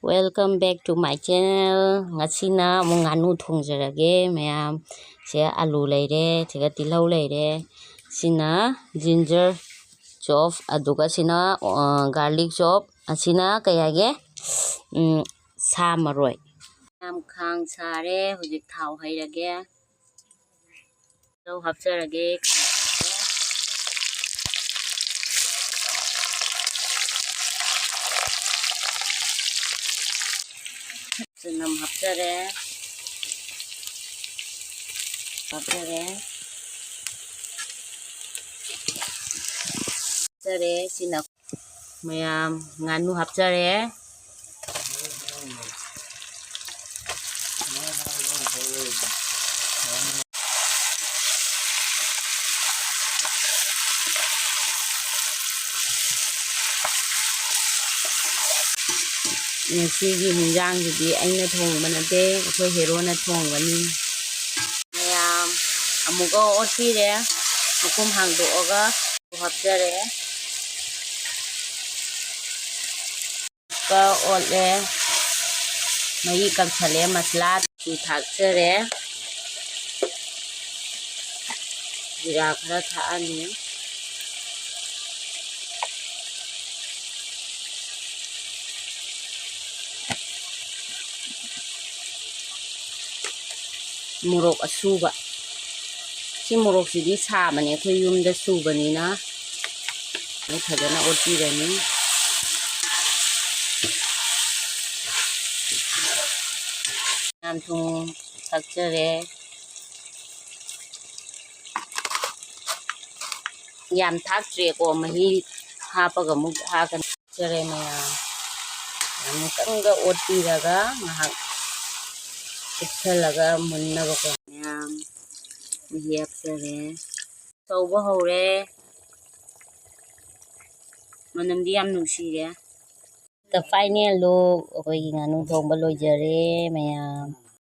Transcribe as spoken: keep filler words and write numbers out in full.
Welcome back to my channel. ꯉꯁꯤꯅ ꯑꯃꯨꯛ ꯉꯥꯅꯨ ꯊꯣꯡꯖꯔꯒꯦ ꯃꯌꯥꯝ꯫ ꯁꯦ ꯑꯂꯨ ꯂꯩꯔꯦ, ꯁꯤꯒ ꯇꯤꯜꯍꯧ ꯂꯩꯔꯦ꯫ ꯁꯤꯅ ginger chop, ꯑꯗꯨꯒ ꯁꯤꯅ, ꯑ, garlic chop, ꯑꯁꯤꯅ ꯀꯩ ꯍꯥꯏꯒꯦ? ꯎꯝ, ꯁꯥ ꯃꯔꯣꯏ꯫ ꯃꯌꯥꯝ, ꯈꯥꯡ ꯁꯥꯔꯦ, ꯍꯧꯖꯤꯛ ꯊꯥꯎ ꯍꯩꯔꯒꯦ꯫ ꯇꯤꯜꯍꯧ ꯍꯥꯞꯆꯔꯒꯦ꯫ ꯆꯅꯝ ꯍꯥꯞꯆꯔꯦ꯫ ꯍꯥꯞꯆꯔꯦ꯫ ꯍꯥꯞꯆꯔꯦ꯫ ꯁꯤꯅ ꯃꯌꯥꯝ, ꯉꯥꯅꯨ ꯍꯥꯞꯆꯔꯦ꯫ ꯉꯁꯤꯒꯤ ꯍꯤꯟꯖꯥꯡꯁꯤꯗꯤ ꯑꯩꯅ ꯊꯣꯡꯕ ꯅꯠꯇꯦ, ꯑꯩꯈꯣꯏ ꯍꯦꯔꯣꯅ ꯊꯣꯡꯒꯅꯤ꯫ ꯃꯌꯥꯝ, ꯑꯃꯨꯛꯀ ꯑꯣꯠꯄꯤꯔꯦ꯫ ꯃꯈꯨꯝ ꯍꯥꯡꯗꯣꯛꯑꯒ ꯍꯥꯞꯆꯔꯦ꯫ ꯑꯃꯨꯛꯀ ꯑꯣꯠꯂꯦ꯫ ꯃꯍꯤ ꯀꯪꯁꯜꯂꯦ꯫ ꯃꯁꯂꯥ ꯊꯥꯛꯆꯔꯦ꯫ ꯖꯤꯔꯥ ꯈꯔ ꯊꯥꯛꯑꯅꯤ꯫ ꯃꯣꯔꯣꯛ ꯑꯁꯨꯕ꯫ ꯁꯤ ꯃꯣꯔꯣꯛꯁꯤꯗꯤ ꯁꯥꯕꯅꯦ, ꯑꯩꯈꯣꯏ ꯌꯨꯝꯗ ꯁꯨꯕꯅꯤꯅ꯫ ꯑꯗꯨ ꯐꯖꯅ ꯑꯣꯠꯄꯤꯔꯅꯤ꯫ ꯌꯥꯝ ꯊꯨꯝ ꯊꯥꯛꯆꯔꯦ꯫ ꯌꯥꯝ ꯊꯥꯛꯇ꯭ꯔꯦꯀꯣ, ꯃꯍꯤ ꯍꯥꯞꯄꯒ ꯑꯃꯨꯛ ꯊꯥꯛꯀꯅꯤ꯫ ꯆꯔꯦ ꯃꯌꯥꯝ, ꯑꯃꯨꯛꯇꯪꯒ ꯑꯣꯠꯄꯤꯔꯒ ꯉꯥꯏꯍꯥꯛ ꯀꯨꯞꯁꯜꯂꯒ ꯃꯨꯟꯅꯕꯀꯣ꯫ ꯃꯌꯥꯝ, ꯃꯍꯤ ꯍꯥꯞꯆꯔꯦ꯫ ꯁꯧꯕ ꯍꯧꯔꯦ꯫ ꯃꯅꯝꯗꯤ ꯌꯥꯝ ꯅꯨꯡꯁꯤꯔꯦ꯫ The final look, ꯑꯩꯈꯣꯏꯒꯤ ꯉꯥꯅꯨ ꯊꯣꯡꯕ ꯂꯣꯏꯖꯔꯦ ꯃꯌꯥꯝ꯫